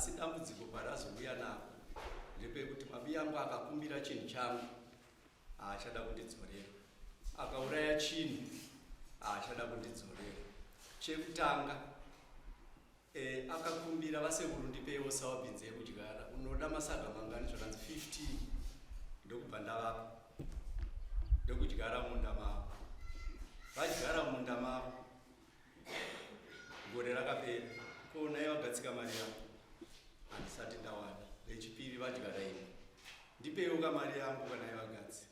Asi dambudziko parazouya nako ndepekuti mabi yangu akakumbira chinhu changu haachada kundidzorera, akauraya chinhu haachada kundidzorera. Chekutanga e, akakumbira vasekuru ndipeiwo sour beans ekudyara, unoda masaga mangani? Zvakanzi 15. Ndokubva ndavapa, ndokudyara munda mavo. Vadyara munda mavo, gore rakapera. Ko nai vagatsika mari yangu handisati ndawana. Rechipiri vadyara imwe, ndipeiwo kamari yangu kanai vagatsi.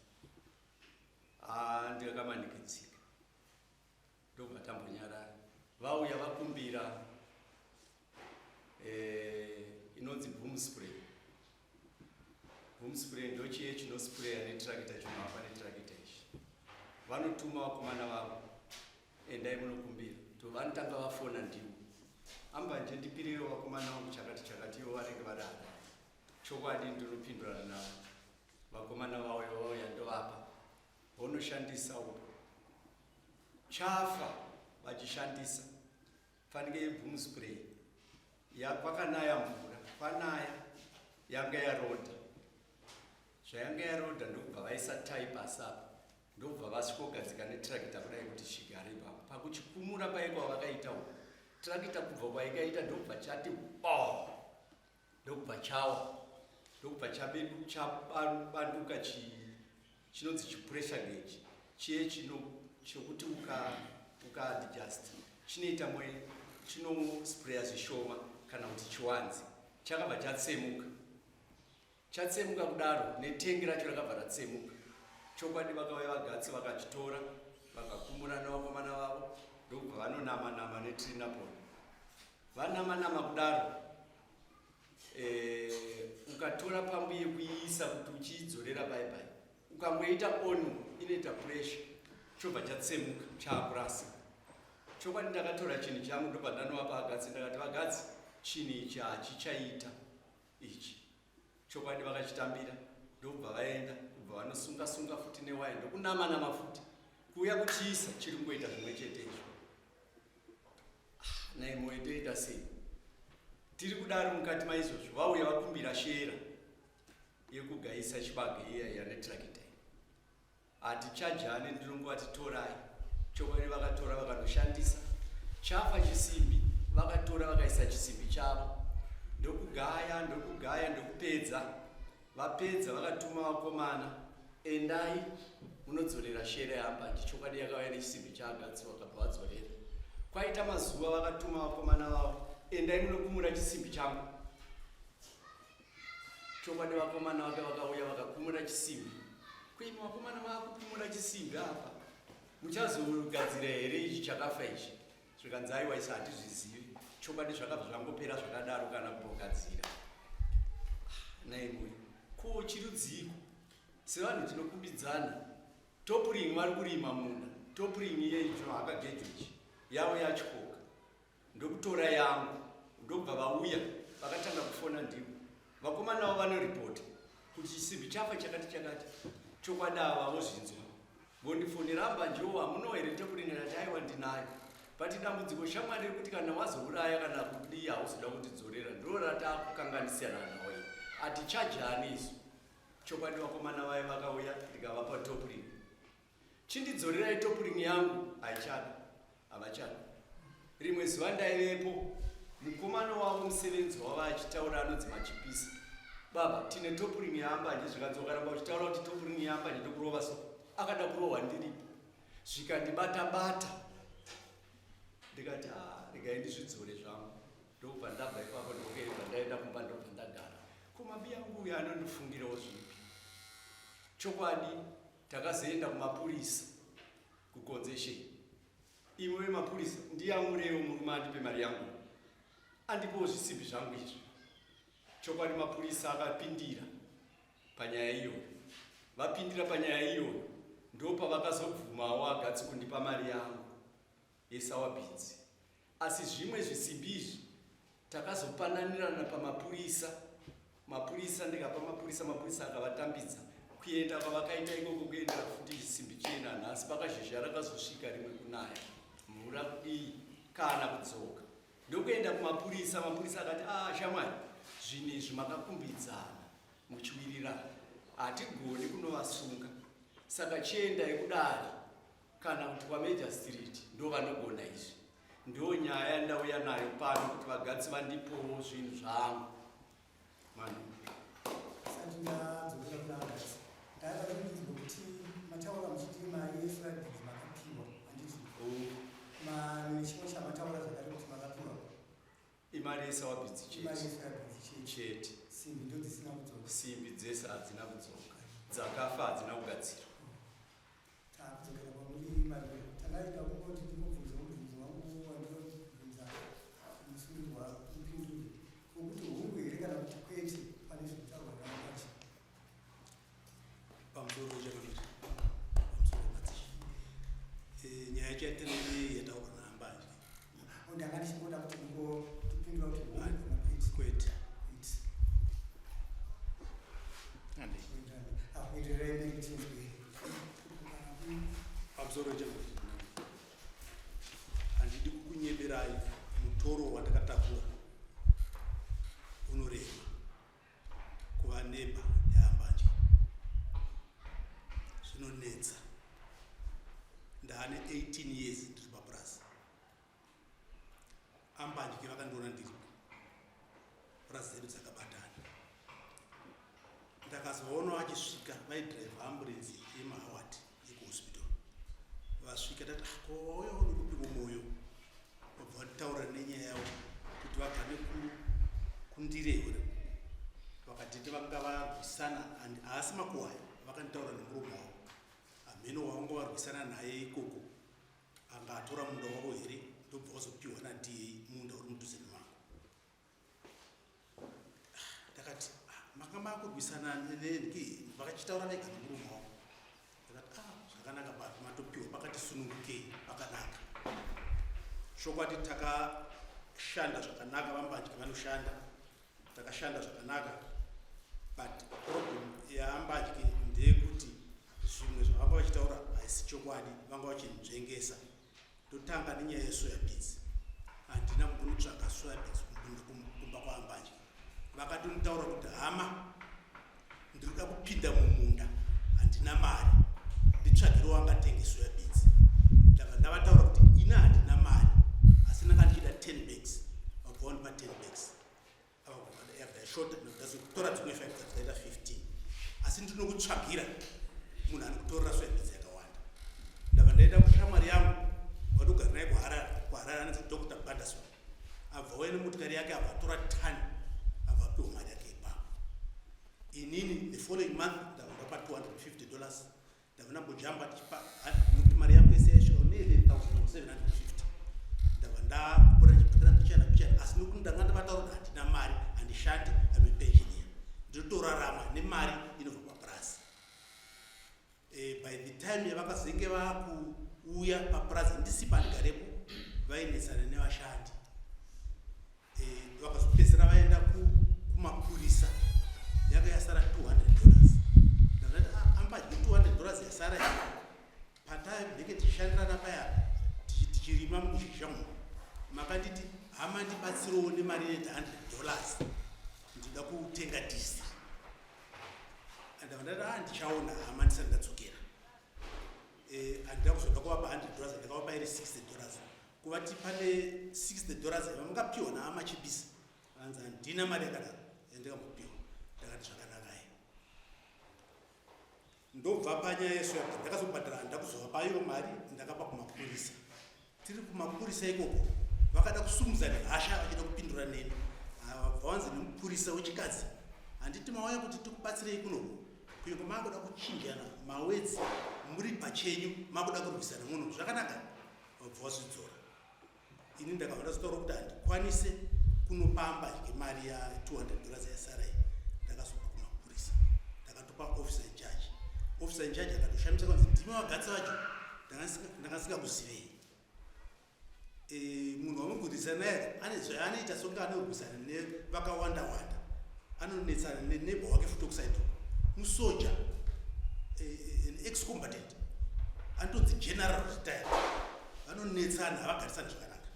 Ndikamanikidzika, ndobva tambonyarara. Vauya vakumbira inonzi boom spray. Boom spray ndochiye chinospraya netrakita, chinohamba netrakita ichi. Vanotuma vakomana vavo, endai munokumbira. To vanotanga vafona ndivo, ambanje ndipirewo vakomana vangu chakati chakati, ivo vanenge vari Harare. Chokwadi ndinopindurana navo, vakomana vauya, vauya ndovapa, vonoshandisa uko. Chafa vachishandisa fanike yeboom spray yakwakanaya mvura, kwanaya yanga yarodha. Zvayanga yarodha, ndokubva vaisa tai pasi apa, ndokubva vasvikogadzika netrakita kudai kuti chigare ipapo. Pakuchikumura paikwa vakaita uku, trakita kubva kwaikaita ndokubva chati bo, ndokubva chawa, ndokubva chabedu chabanduka. Chinonzi chipressure gauge chiye chino chokuti uka adjust chinoita mwe chinospraya zvishoma kana kuti chiwanzi. Chakabva chatsemuka. Chatsemuka kudaro, netengi racho rakabva ratsemuka. Chokwadi vakauya vagatsi, vakachitora, vakakumura nevakomana vavo, ndokubva vanonama nama netrinapon. Vanama nama kudaro, ukatora pambu yekuiisa kuti uchiidzorera baibai, ukangoita on inoita pressure, chobva chatsemuka, chaakurasa. Chokwadi ndakatora chinhu changu, ndobva ndanovapa vagatsi. Ndakati, vagatsi, chinhu ichi hachichaita ichi. Chokwadi vakachitambira, ndokubva vaenda, kubva vanosunga sunga futi newaya, ndokunama nama futi, kuuya kuchiisa chiri kungoita zvimwe chete izvo. Ah, naimoyo toita sei? Tiri kudaro, mukati maizvozvo vauya vakumbira shera yekugayisa chibage iya iya netrakita. Hatichajani, ndinongova torai. Chokwadi vakatora, vakanoshandisa. Chafa chisimbi, vakatora vakaisa chisimbi chavo, ndokugaya, ndokugaya, ndokupedza. Vapedza vakatuma vakomana, endai munodzorera shere yambanje. Chokwadi yakauya nechisimbi chaagadziwa, vakabva vadzorera. Kwaita mazuva, vakatuma vakomana vavo, endai munokumura chisimbi changu. Chokwadi vakomana vake vakauya, vakakumura chisimbi. Kuimi vakomana vakukumura chisimbi apa, muchazogadzira here ichi chakafa ichi? Zvikanzi aiwa, isi hatizvizivi. Chokwadi zvakabva zvangopera zvakadaro, kana kumbogadzira. Naimwe ko chirudziko sevanhu tinokumbidzana top ring. Vari kurima munda, top ring iyeyi chinohaka gejo ichi yavo yatyoka, ndokutora yangu. Ndobva vauya, vakatanga kufona ndivo vakomana vavo, vanoripota kuti chisimbi chafa chakati chakati. Chokwadi ava vozvinzwa, vondifonera, ambanjewo hamuno here top ring? Ndati aiwa, ndinayo, but dambudziko shamwari rekuti kana wazouraya kana kudii hauzoda kutidzorera, ndo ratakukanganisirana nawo, hatichajani isu. Chokwadi vakomana vaye vakauya, ndikavapa top ring. Chindidzorerai top ring yangu. Haichada, havachada. Rimwe zuva ndaivepo, mukomana wavo, musevenzi wavo achitaura, anonzi Machipisa, baba tine top ring yaambanje. Zvikanzi wakaramba uchitaura kuti top ring yaambanje ndokurova. So akada kurohwa ndiripo, zvikandibata bata, ndikati ah, regai ndizvidzore zvangu. Ndokubva ndabva ipapo, ndokubva ndaenda kumba, ndobva ndagara. Kumabi yangu uyo anondifungirawo zvipi? Chokwadi takazoenda kumapurisa kuconcession. Imwe vemapurisa, ndiyamurewo murume andipe mari yangu, andipowo zvisimbi zvangu izvi. Chokwadi mapurisa akapindira panyaya iyoyo. Vapindira panyaya iyoyo, ndopavakazobvumawo agatsi kundipa mari yangu yesour beans. Asi zvimwe zvisimbi izvi takazopananirana pamapurisa. Mapurisa, ndikapa mapurisa, mapurisa akavatambidza. Kuenda kwavakaita ikoko kuendera futi chisimbi chena. Nhasi pakazhizha rakazosvika rimwe kunaya mvura kudii kana kudzoka, ndokuenda kumapurisa. Mapurisa akati, ah, shamwari. Zvinhu izvi makakumbidzana muchiwirirana, hatigoni kunovasunga. Saka chiendai kudare kana kuti kwamejasitiriti, ndo vanogona izvi. Ndo nyaya yandauya nayo pano kuti vagatsi vandipowo zvinhu zvangu. Manu. Sati ndadzokera kuna Agatsi, ndada kundinzwa kuti mataura muchiti mari yesoya beans makapiwa, handiti? Nechimwe chamataura zvakare kuti makapiwa. Imari yesoya beans. Imari chete. Yesoya beans chete? Chete. Simbi ndo dzisina kudzoka? Simbi dzese hadzina kudzoka, dzakafa, hadzina kugadzirwa. Takudzokera kwamuri mari. Tangaida kungoti ndingobvunza mubvunzo wangu wandinobvunza musungirwa mupindure wokuti hungu here kana kuti kwete pane zvekutaurwa naMachi. Pamusoro chakanoti, pamusoro madzishe, nyaya yachatenei yataurwa naambanje. Ndanga ndichingoda kuti mungotipindura kuti hungu kana kwete. Kwete. Kwete. Akuendererai mberi tinzwe. Pamusoro chakanoti, handidi kukunyeberai, mutoro wandakatakura unorema. Kuva neighbour yaambanje zvinonetsa. Ndaane 18 years ndiri papurasi. Ambanje vakandiona ndiripo, purasi dzedu dzakabatana. Ndakazoona vachisvika, vaidhiraivha ambulenzi yemahaward yekuhospital. Vasvika tati, "Ah, ko wauyawo nekupimo mwoyo?" Vabva vataura nenyaya yavo kuti vabva nekundirehure, vakatete vanga varwisana and haasi makuhwayo. Vakanditaura nemuromo wavo, hameno wavanga varwisana naye ikoko, anga atora munda wavo here, ndobva wazopiwa naDA munda uri mudhuze nemangu. Ndakati, "Ah, manga makurwisana nengi?" Vakachitaura vega nemuromo wavo. Ndakati, "Ah, zvakanaka, baba matopiwa pakati, sunungukei, pakanaka." Chokwadi takashanda zvakanaka, vambadyi vanoshanda, takashanda zvakanaka, but problem yaambadyi ndeyekuti zvimwe zvavanga vachitaura haisi chokwadi, vanga vachinzvengesa. Ndotanga nenyaya yesoya beans. Handina kumbonotsvaka soya beans kumba kwaambadyi. Vakatonditaura kuti, "Hama, ndinoda kupinda mumunda, handina mari, nditsvagirewo angatenge soya beans." Ndabva ndavataura kuti ini handina mari, asi ndanga ndichida 10 bags. Vabva vandipa 10 bags, short, ndazotora dzimwe 5, dzikaita 15, asi ndinokutsvagira munhu anokutorera soya beans yakawanda. Ndabva ndaenda kushamwari yangu watogara naye kuHarare. KuHarare anonzi Dr Banderson. Abva auya nemotikari yake, abva atora tani, abva apiwa mari yake ipapo. Inini the following month ndabva ndapa $250. Ndabva ndambojamba tichipa nokuti mari yangu yese yaisvika ne11,750. Ndabva ndapota ndichibhadhara mbichana mbichana, asi nokuti ndanga ndavataura kuti handina mari, handishandi, am a pensioner, ndinotorarama nemari inobva papurasi. By the time yavakazenge vakuuya papurazi ndisipo, handigarepo, vainetsana nevashandi. Vakazopedzisira vaenda kumapurisa. Yanga yasara $200. Ndakati, "Ah, ambadyi, $200 yasara iyi, patanenge tichishandirana paya tichirima muzhizha umu, makanditi, hama, ndibatsirewo nemari inoita $100, ndinoda kutenga diesel." Ndabva ndati, "Ah, ndichaona hama, ndisati ndadzokera." Handina kuzoda kuvapa $100, ndakavapa iri $60, kuvati pane $60 yavamungapiwa naamachibisa. Anzi, "Handina mari yakadaro yandikambopiwa." Ndakati, "Zvakanakai." Ndobva panyaya yesoya, ndakazobhadhara, handina kuzovapa iyo mari, ndakapa kumapurisa. Tiri kumapurisa ikoko, vakada kusumudza nehasha vachida kupindura neni. Vabva vanzi nemupurisa wechikadzi, "Handiti mauya kuti tikubatsirei kunoku? Kuingo makuda kuchinjana mawords muri pachenyu, makuda kurwisana muno zvakanaka." Vabva vazvidzora. Ini ndakabva ndazotaura kuti handikwanise kunopamba mari ya$200 yasara iyi. Ndakazopa kumapurisa, ndakatopa officer in charge. Officer in charge akatoshamisa kwanzi, "Ndimi vagatsi vacho? Ndanga ndisingakuzivei." Munhu wamugurisa naye ane zvaanoita, songe anorwisana nevakawanda wanda, anonetsana neneighbour wake futi okuside, musoja, an ex combatant, anotonzi general retired. Vanonetsana, havagarisani zvakanaka.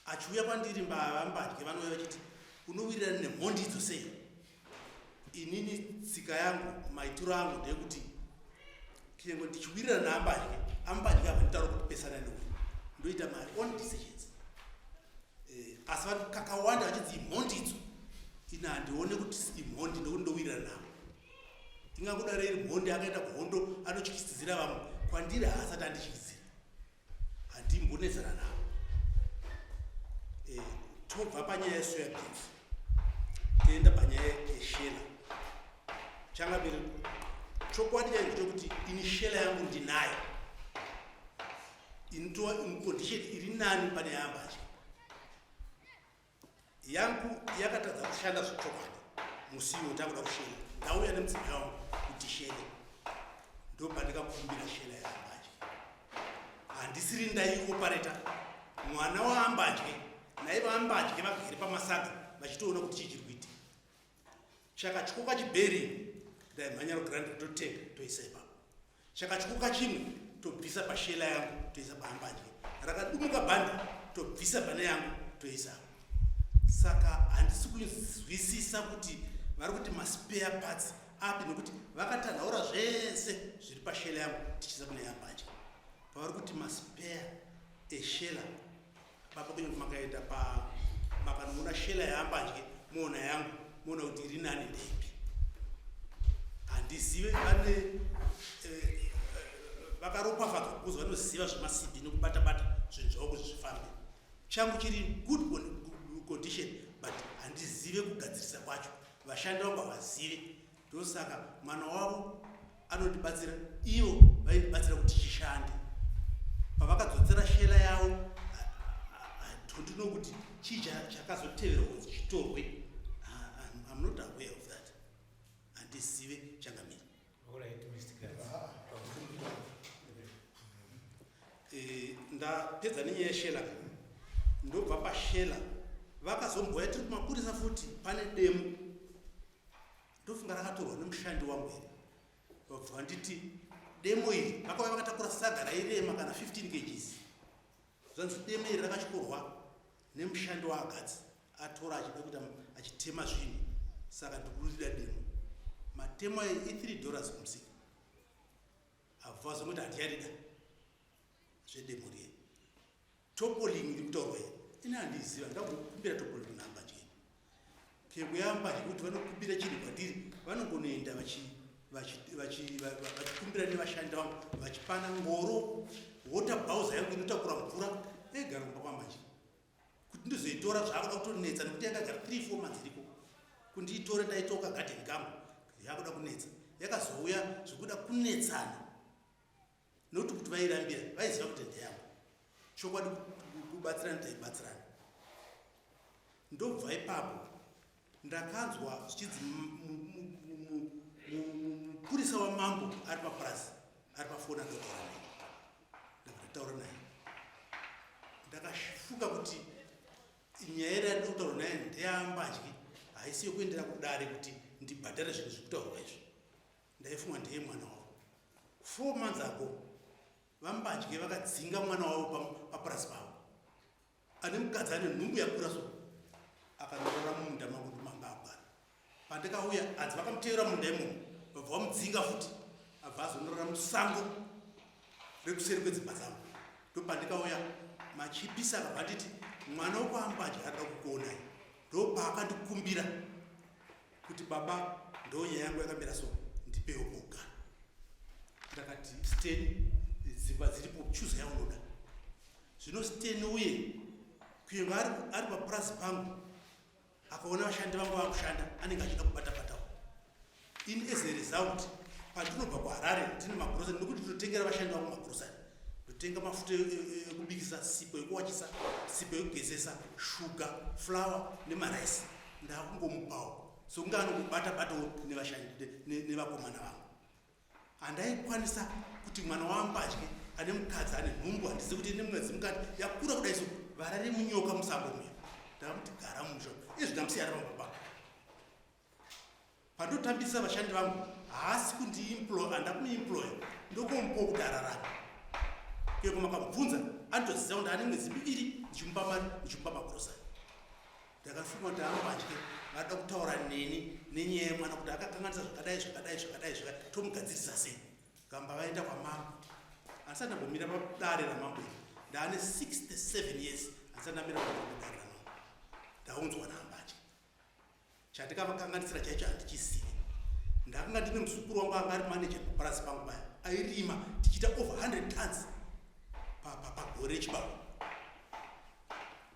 Achiuya kwandiri mbava mbadye, vanouya vachiti Unowirirana nemhondi idzo sei? Inini tsika yangu, maitiro angu ndeyekuti kunyange ndichiwirirana naambadye, ambadye ava nditaura kuti pesana neuyu, ndoita my own decisions. Asi vanhu kakawanda vachinzi imhondi idzo, ini handione kuti imhondi nekuti ndowirirana navo. Ingangodaro iri mhondi, akaenda kuhondo anotyisidzira vamwe, kwandiri haasati andityisidzira, handimbonetsana navo. Tobva panyaya yesoya beans toenda panyaya yesheller. Changamire, chokwadi chacho ndechekuti ini sheller yangu ndinayo, inotova condition iri nani pane yaambadya. Yangu yakatadza kushanda zvechokwadi musi iwo takuda kusheller. Ndauya nemudzimai wangu kuti tishere, ndopandikakumbira sheller yaambadya. Handisiri ndaioperate, mwana waambadye naivo ambadye vagere pamasaga vachitoona kuti chii chiri kuitika. Chakatyoka chibearing, ndaimhanya kuGrand totenga toisa ipapo. Chakatyoka chimwe, tobvisa pasheller yangu toisa paambadye. Rakadumuka bhandi, tobvisa pane yangu toisa. Saka handisi kunzwisisa kuti vari kuti maspare parts api, nekuti vakatanhaura zvese zviri pasheller yangu tichiisa kune yambadye. Pavari kuti maspare esheller papa, kunyange makaenda pa makanoona sheller yaambadye, moona yangu, moona kuti iri nani ndeipi. Handizive, vane vakaropafadzwa kuzi vanoziva zvemasimbi nekubata-bata zvinhu zvavo kuti zvifambe. Changu chiri good condition, but handizive kugadzirisa kwacho, vashandi vangu havazive. Ndosaka mwana wavo anondibatsira, ivo vaindibatsira kuti chishande. Pavakadzotsera sheller yavo, I don't know kuti chii chakazoteverwa kuti chitorwe. I'm not aware of that, handizive, changamire. All right, Mr. Katz. Ndapedza nenyaya yesheller. Ndobva pasheller, vakazomboya tiri kumapurisa futi, pane demo, ndofunga rakatorwa nemushandi wangu here. Vabva vanditi demo iri, vakauya vakatakura saga rairema kana 15 kgs. Zvanzi demo iri rakatyorwa nemushandi waagadzi, atora achida kuita achitema zvinhu, saka ndikurida demo. Matemo ayo i$3 kumusika. Abva vazongoti handicharida zvedemo riye. Tarpaulin iri kutaurwa iyi, ini handiziva, ndambokumbira tarpaulin namba chii kekuyamba chekuti vanokumbira chinhu kwandiri, vanongonoenda vachikumbira nevashandi vangu, vachipana ngoro, water bowser yangu inotakura mvura yaigara kumba kwamanje. Kuti ndizoitora zvaakuda kutonetsa, nekuti yakagara 3 4 months iriko. Kundiitore ndaitoka gadheni kangu, yakuda kunetsa. Yakazouya zvekuda kunetsana nokuti kuti vairambira, vaiziva kuti ndeyangu. Chokwadi kubatsirana taibatsirana. Ndobva ipapo ndakanzwa zvichinzi mupurisa wamambo ari papurasi, ari pafoni, adotaura naye. Ndabva ndataura naye, ndakashuka kuti nyaya iri yandiri kutaura naye ndeyambadyi, haisi yokuendera kudare kuti ndibhadhare zvinhu zviri kutaurwa izvi. Ndaifunga ndeye mwana wavo. 4 months ago vambadye vakadzinga mwana wavo papurasi pavo, ane mukadzi ane nhumbu yakura, so akanorora mumunda mangu ndimanga agara. Pandakauya hanzi vakamutevera munda imomo, vabva vamudzinga futi, abva azonorora musango rekuseri kwedzimba dzangu. Ndopandikauya machipisa, akabva nditi mwana wekwaambadya arida kukuonai. Ndopaakandikumbira kuti, "Baba, ndo nyaya yangu yakamira, so ndipewo pokugara." Ndakati, "Steni, dzimba dziripo, chuza yaunoda." Zvino Steni uye kuyenga ari papurasi pangu, akaona vashandi vangu vakushanda, anenge achida kubata-batawo. In as a result, pandinobva kuHarare ndine magrosari, nekuti ndinotengera vashandi vangu magrosari, ndotenga mafuta ekubikisa, sipo yekuwachisa, sipo yekugezesa, shuga, flour nemaraisi, ndakungomupawo sokunge anongobata-batawo nevashandi nevakomana vangu. Handaikwanisa kuti mwana waambadye ane mukadzi ane nhumbu, handizi kuti ine mwedzi mukati yakura kudai, so varare munyoka musango muya. Ndakamuti gara mumusha. Izvi ndamusiya ari pamba pandotambisa vashandi vangu, haasi kundiemploy, handamuemploya, ndokomupawo kuti ararame. Keko makamubvunza, anotoziva kuti ane mwedzi miviri ndichimupa mari, ndichimupa magrosari. Ndakafunga kuti ambatye vada kutaura neni nenyaya yemwana kuti akakanganisa zvakadai zvakadai zvakadai zvakadai, tomugadzirisa sei. Kamba vaenda kwamambo. Handisati ndambomira padare ramambo iri. Ndaane 67 years handisati ndamira padare ramambo. Ndaunzwa naambatye. Chandikavakanganisira chaicho handichizivi. Ndakanga ndine muzukuru wangu anga ari manager papurazi pangu paya. Airima tichiita over 100 tons pagore rechibaba.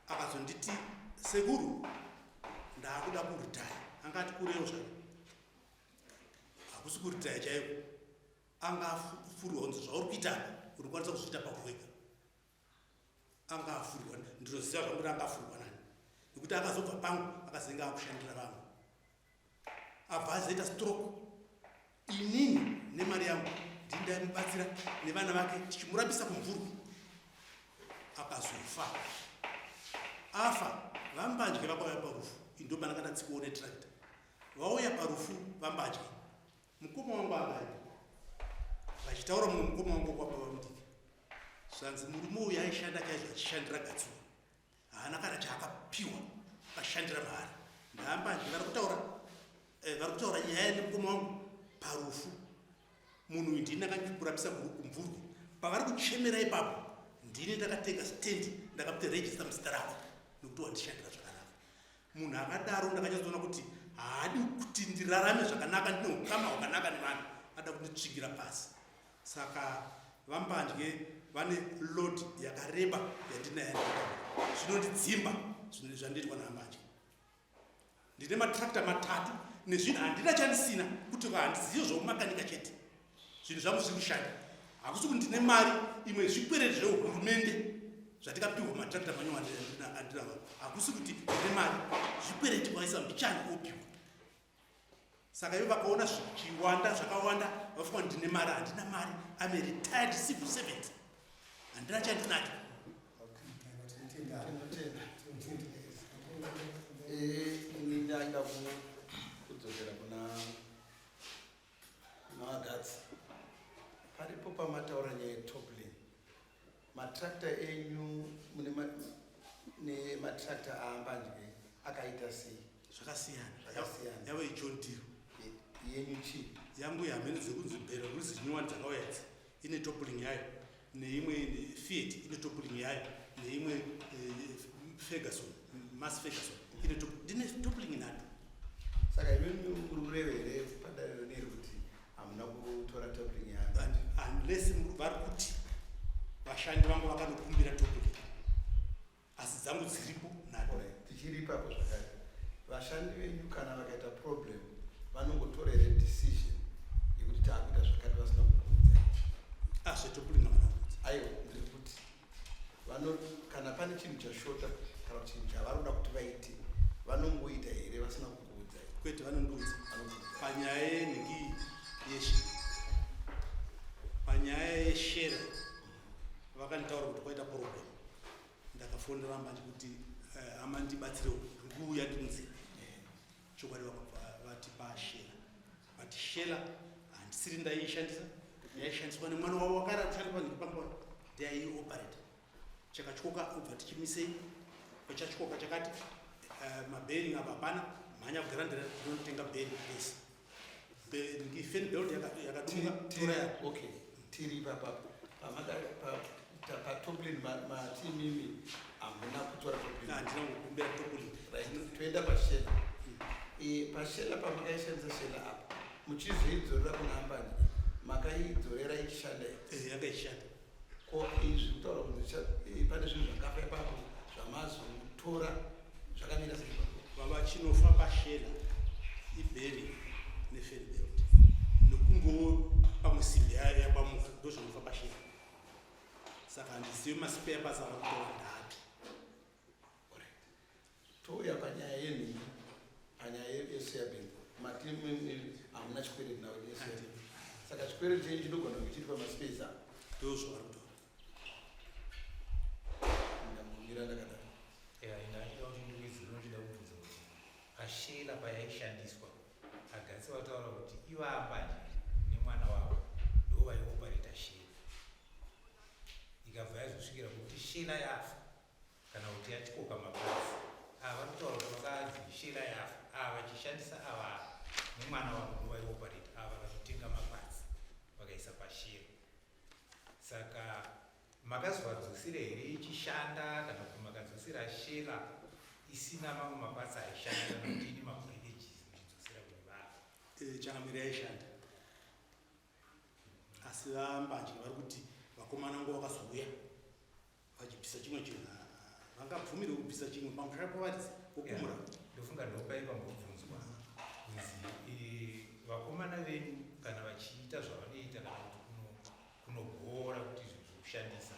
Akazonditi sekuru ndakuda kuritaya. Anga ati kurewo zvake. Hakusi kuritaya chaiko. Anga afurirwa kunzi zvauri kuita apa unokwanisa kuzviita pako wega. Anga afurirwa, ndinoziva zvangu kuti anga afurirwa nani. Nekuti akazobva pangu akazenge akushandira vamwe. Abva azoita stroke. Inini nemari yangu ndini ndaimubatsira nevana vake tichimurapisa kumvurwi. Akazofa. Afa vambadye vakauya parufu. Indopandanga ndatsikawo netractor. Vauya parufu vambadye. Mukoma wangu anga aripo. Vachitaura mumwe mukoma wangu kwababa mudiki. Zvanzi murume uyu aishanda chaizvo achishandira Gatsiwa. Haana kana chaakapiwa akashandira mahara. Ndambadye vari kutaura vari kutaura nyaya nemukoma wangu parufu. Munhu uyu ndini ndakamurapisa kumvurwi. Pavari kuchemera ipapo ndini ndakatenga stand ndakamuti register muzita rako nekuti wandishandira zvakanaka. Munhu akadaro ndakanyatsoona kuti haadi kuti ndirarame zvakanaka ndine ukama hwakanaka nevanhu, ada kunditsvingira pasi. Saka vambandye vane load yakareba yandinayo zvinondidzimba zvinhu zvandiitwa naambandye. Ndine matrakta matatu nezvinhu handina chandisina kuti handizivi zvokumakanika chete. Zvinhu zvangu zviri kushanda. Hakusi kuti ndine mari imwe zvikwereti zvehurumende zvatikapiwa matrakta manyowani andinawo. Hakusi kuti ndine mari zvikwereti kwaisa mbichani opiwa. Saka ivo vakaona zvichiwanda zvakawanda vafunga kuti ndine mari, handina mari. I'm a retired civil servant. Handina chandinacho. Ini ndaida kudzokera kuna Magatsi. Paripo pamataura nyaya yetoppling. Matrakta enyu mune nematrakta aambandye akaita sei? Zvakasiyana. Zvakasiyana. Yavo iJohn Deere. Yenyu chii? Yangu yamene dzekunzi Belarus nyowani dzakauya idzi ine toppling yayo, neimwe Fiat ine toppling yayo, neimwe Ferguson, Mass Ferguson ine top, ndine toppling nhatu. Saka imimi muri kureva here padare rineri kuti hamuna kutora toppling yayo? Unless vari kuti vashandi vangu vakanokumbira toppling, asi dzangu dziripo nhatu. Alright, tichiri ipapo zvakare, vashandi venyu kana vakaita problem vanongotora here decision yekuti taakuita zvakati vasina kukuudzai? Zvetoppling havana kuudza. Aiwa, ndiri kuti kana pane chinhu chashota kana kuti chinhu chavaroda kuti vaite vanongoita here vasina kukuudzai? Kwete, vanondiudza. Vanondiudza. Panyaya yenhingi yeshe, panyaya yeshera vakanditaura kuti kwaita problem. Ndakafonera manje kuti hama ndibatsirewo, ndiri kuuya ndiri munzira. Chokwadi vakabva vatipa shera, but shera handisiri ndaiishandisa, yaishandiswa nemwana wavo wakara kushanda panhingi pangu ndiaioperator. Chakatyoka ubva tichimisei, pachatyoka chakati mabearing apa hapana, mhanya kugarandira ndinotenga bearing base. Fan belt yakadumuka, tora yako. Okay, tiri ipapapo. Patoppling mati imimi hamuna kutora toppling. Handina kukumbira toppling. Right, toenda pasheller. Pasheller pamakaishandisa sheller apa muchizoidzorera kuna ambani, makaidzorera ichishanda here? Yanga ichishanda. Ko izvi kutaura kuti pane zvinhu zvakafa ipapo zvamazotora zvakamira sei ipapo? Baba, chinofa pasheller ibearing nefan belt nokungowo pamwe simbi yayo yabamuka, ndo zvinofa pasheller. Saka handizivi maspare parts ava kutora ndaapi. Alright. Touya panyaya yenhingi, panyaya yesoyabin. Mati hamuna chikwereti nawo nesoyabin. Saka chikwereti chenyu chinogona kunge chiri pamaspace apa. Ndo zvavari kutaura. Ndambomira ndakadaro. Ndachida kuti ndiwedzere, unochida kubvunza kuti pasheller payaishandiswa agatsi vataura kuti ivambanje nemwana wavo ndo vaioperata sheller, ikabva yazosvikira kuti sheller yafa kana kuti yatyoka maparts. Ava vari kutaura kuti vakanzi shela yafa, ava vachishandisa ava nemwana wavo ndo vaioperate, ava vakatotenga maparts vakaisa pashela. Saka makazovadzosera here ichishanda kana kuti makadzosera shela isina mamwe maparts aishanda kana kuti ine mabreakages muchidzosera kune vanhu? Changamire, yaishanda, asi vambanje vari kuti vakomana ngo vakazouya vachibvisa chimwe chinhu. Vangabvumirwe kubvisa chimwe pamusha pavarisi vokumura? Ndofunga ndopai pambobvunzwa kunzi vakomana venyu kana vachiita zvavanoita kana kuti kunogora kuti zvinhu zvokushandisa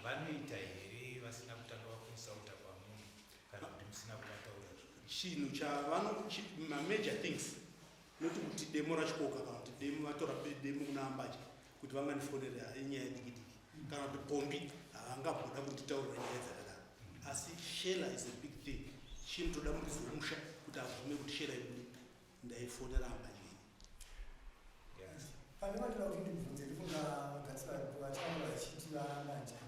vanoita here vasina kutanga vakonsulta kwamuri kana kuti musina kuvataura? Chinhu chavano mamajor things noti kuti demo ratyoka kana kuti demo vatora demo kuna ambacha kuti vangandifonera inyaya diki diki, kana kuti pombi havangamboda kunditaurira nyaya dzakadaro. Asi shela is a big thing, chinotoda muridzi wemusha kuti abvume kuti shela ibude. Ndaifonera ambacha. Pane vatoda kuti ndibvunze, ndifunga gatsi vataura vachiti vamanja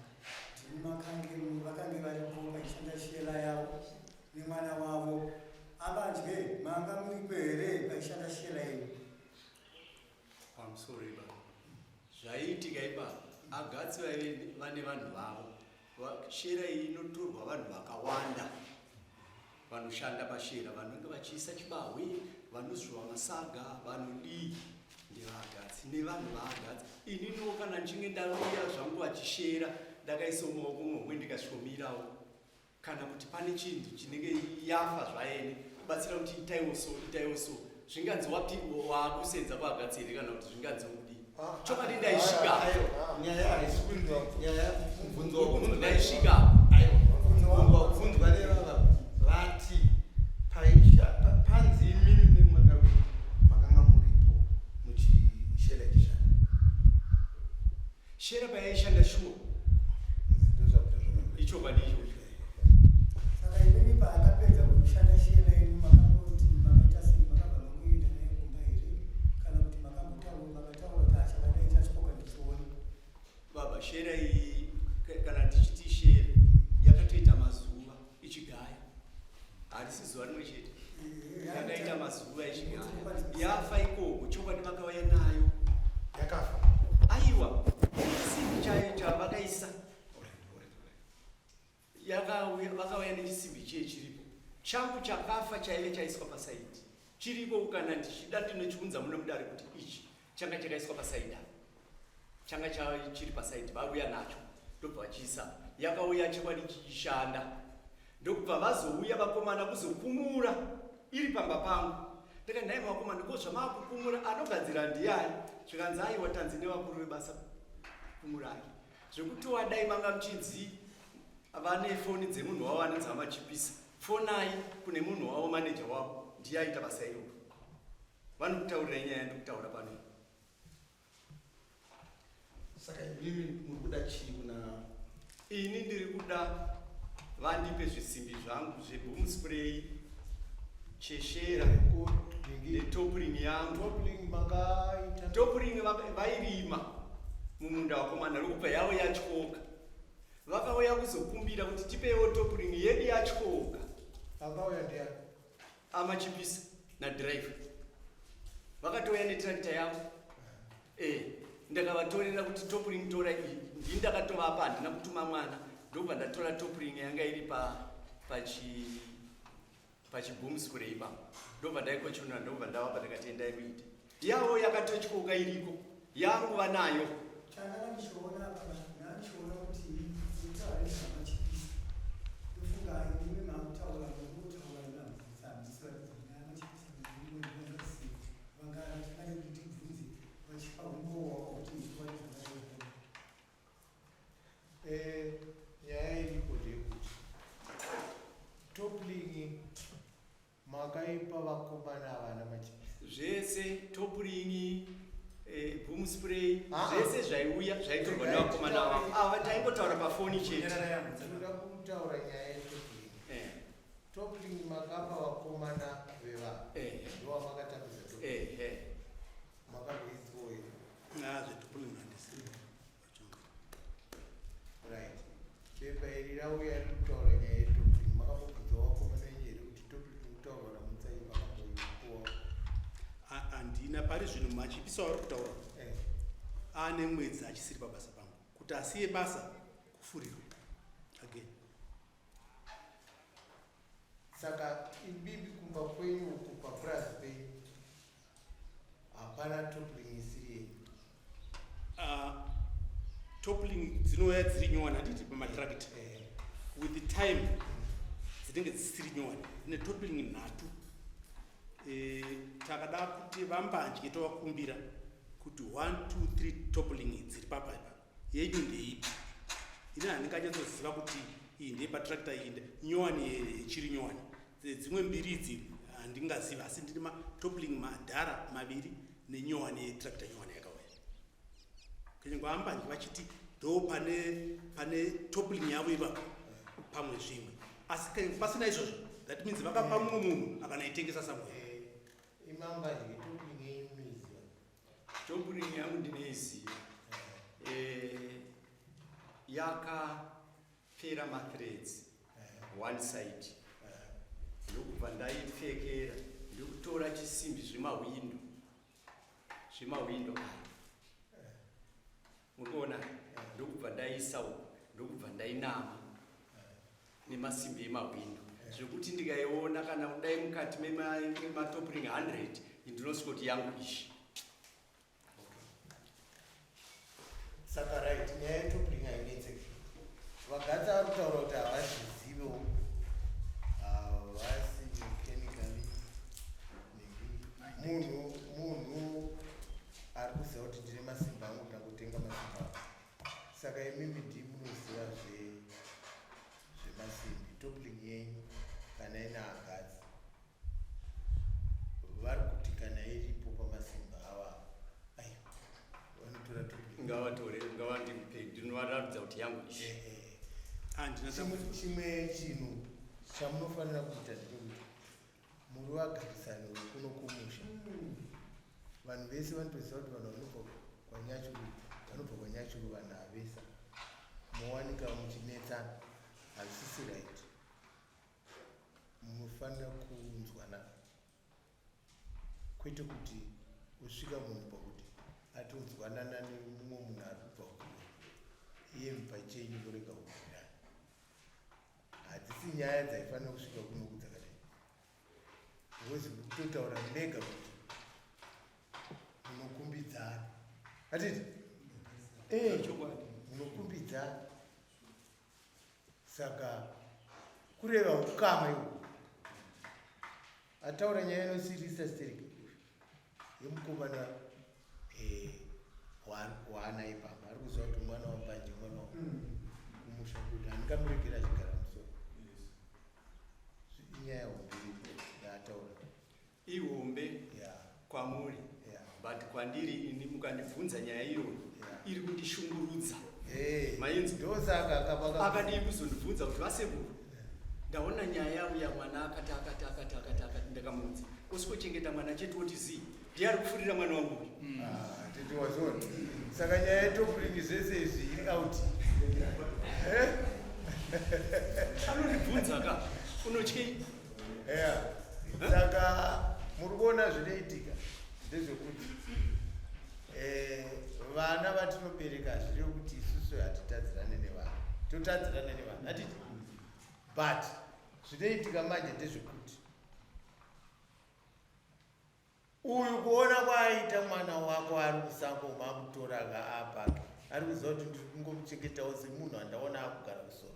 ndimi makange vakange varipo pachishanda shela yavo nemwana wavo. Ambadye, manga muripo here paishanda shela yenyu? Pamusoro ipapo, zvaiitika ipapo, agatsi vaive vane vanhu vavo. Shera iyi inotorwa vanhu vakawanda vanoshanda pashera, vanenge vachiisa chibahwe, vanozvova masaga, vanodii, ndevagatsi nevanhu vaagatsi. Ininiwo kana ndichinge ndauya zvangu vachishera, ndakaisa mumaoko momwe, ndikasvomirawo kana kuti pane chinhu chinenge yafa zvaene, kubatsira kuti itaiwo so, itaiwo so. Zvinganzi waakusenza kwagatsi here kana kuti zvinganzi kudii? Chokwadi ndaisvika. Nyaya haisi nyaya, mubvunzo wabvunzwa. Ndaisvika. Aiwa, mubvunzo wabvunzwa nevava vati panzi imimi nemwana wenyu makanga muripo muchishela ichishanda. Shera payaishanda, shuwa, ichokwadi ichocho. Saka imimi paakapedza kushanda shela yenyu, makangoti makaita sei? Makabva mamuenda naye kumba here kana kuti makambotaura, makataura kuti achakadai chatyoka ndichiona? Baba, shera iyi, kana tichiti shera, yakatoita mazuva ichigaya, harisi zuva rimwe chete. Yakaita mazuva ichigaya, yafa ikoko. Chokwadi vakauya nayo. Yakafa? Aiwa, chisimbi chayo chavakaisa yakauya, vakauya nechisimbi chiye chiripo. Changu chakafa chaive chaiswa paside chiripo. Kana ndichida ndinochiunza muno mudare kuti ichi changa chakaiswa paside apa, changa chiri paside. Vauya nacho ndobva vachiisa. Yakauya chokwadi chichishanda, ndokubva vazouya vakomana kuzokumura iri pamba pangu. Ndakati, "Nhai vakomana, ko zvamaakukumura, anogadzira ndiani?" Zvikanzi, "Aiwa, tanzi nevakuru vebasa kumurai." Zvekuti wadai manga muchinzi vane foni dzemunhu wavo anonzi amachipisa, fonai kune munhu wavo, maneja wavo ndiye aita basa iroro, vanokutaurirai nyaya ndikutaura pano. Saka imimi muri kuda chii kuna Ini ndiri kuda vandipe zvisimbi zvangu zveboom spray, cheshera netop ring yangu. Top ring makaita? Top ring vairima mumunda wakomana, rokubva yavo yatyoka. Vakauya kuzokumbira kuti tipeiwo top ring yedu yatyoka. Akauya ndiani? Amachipisa nadhiraivha vakatouya netractor yavo. Ndakavatorera kuti top ring tora iyi. Ndini ndakatovapa, handina kutuma mwana. Ndobva ndatora top ring yanga iri pa pachi pachiboom spray ipapo, ndobva ndaikochonora, ndobva ndavapa. Ndakati, "Endai muite yavo, yakatotyoka iriko, yangu vanayo." Chandanga ndichiona apa, ndandichiona kuti mutaure nezvamachipisa. Ndofunga imimi makutaura, mukutaura namhambisa nyaya machipisa vanga tingade kuti tibvunze vachipa umbowo kuti chokwadi zvakadai. Nyaya iripo ndeyekuti top ring makaipa vakomana vana machipisa? Zvese, top ring, boom spray, Ah. zvese zvaiuya zvaitorwa nevakomana ava. Ava taingotaura pafoni chete. Tinoda kutaura nyaya yetop ring. Top ring makapa vakomana vevanhu? Ndovamakatambidza top ring? Eh. Makamboidzwawo here? Zvetop ring handisi. Right, pepa iri rauya riri kutaura nyaya yetop ring. Makambobvunza vakomana venyu? Chipisa wari kutaura ane mwedzi achisiri pabasa pangu kuti asiye basa kufurirwa again. Saka imimi kumba kwenyu uku papurazi penyu hapana toppling isiri yenyu? Toppling dzinouya dziri nyowani, handiti, pamatractor? With the time dzinenge dzisiri nyowani. Ine toppling nhatu. Takada kuti vambandye tovakumbira kuti 1 2 3 toppling dziri papaipa yenyu ndeipi? Ini handinganyatsoziva kuti iyi ndeyepatractor, iyi nyowani yechiri nyowani. Dzimwe mbiri idzi handingazivi, asi ndine matoppling madhara maviri nenyowani yetractor nyowani yakauya. Kunyange vambandye vachiti ndo pane toppling yavo ipapo, pamwe zvimwe, asi kana pasina izvozvo, that means vakapa mumwe munhu akanaitengesa somewhere. Imambandye, toppling yenyu munoiziva? Toppling yangu ndinoiziva. Yakapera mathreads one side, ndokubva ndaipfekera, ndikutora chisimbi zvemahwindo aya muri kuona, ndokubva ndaisa uku, ndokubva ndainama nemasimbi emahwindo, zvekuti ndikaiona kana kudai mukati mematopling 100, ndinosvika kuti yangu ishi. Saka right, nyaya yetoppling hainetseki. Vagatsi ari kutaura kuti havazvizivewo, havasi mechanically munhu. Munhu ari kuziva kuti ndine masimba angu, ndakutenga masimba angu. Saka imimi ndi munoziva zvemasimbi, toppling yenyu kana ina agatsi, vari kuti kana iripo pamasimba ava, aiwa, vanotora toppling. Ngavatore, ngavandipe, ndinovaratidza kuti yangu ishi. Handina Chimwe chimwe chinhu chamunofanira kuita ndechekuti muri vagarisani vekuno kumusha. Vanhu vese vanotoziva kuti vanhu vanobva kwaNyachuru, vanobva kwaNyachuru. Vanhu havesa mowanika muchinetsana, hazvisisi right. Munofanira kunzwana, kwete kuti usvika munhu pakuti atonzwanana nemumwe munhu ari kubva kure, iye pachenyu murega kuwirirana. Hadzisi nyaya dzaifanira kusvika kunoku dzakadai, because kutotaura mega kuti munokumbidzana, hatiti? Chokwadi. Munokumbidzana, saka kureva ukama iwo. Ataura nyaya inosirisa stereki yemukomana waana ipapa, ari kuziva kuti mwana wambanje, mwana wa kumusha, kuti handingamuregera achigara musoro. Inyaya hombe iripo yaataura. Ihombe kwamuri, but kwandiri ini mukandibvunza nyaya iyoyo iri kundishungurudza. Mainzi Ndosaka akapa akadii kuzondibvunza kuti, "Vasekuru, ndaona nyaya yauya, mwana akati akati akati akati akati." Ndakamuudza, usikochengeta mwana chete, woti zii, ndiye ari kufurira mwana wangu uyu. Ah, tete wazona. Saka nyaya yetoppling, zvese izvi iri out. Eh? Anondibvunza ka, unotyei? Yeah. Saka muri kuona zvinoitika ndezvekuti vana vatinobereka, zvireve kuti isusu hatitadzirane nevana, totadzirana nevana, hatiti? But zvinoitika manje ndezvekuti uyu kuona kwaaita mwana wako ari musango, mamutora kaapake, ari kuziva kuti ndiri kungomuchengetawo semunhu andaona akugara kusoro.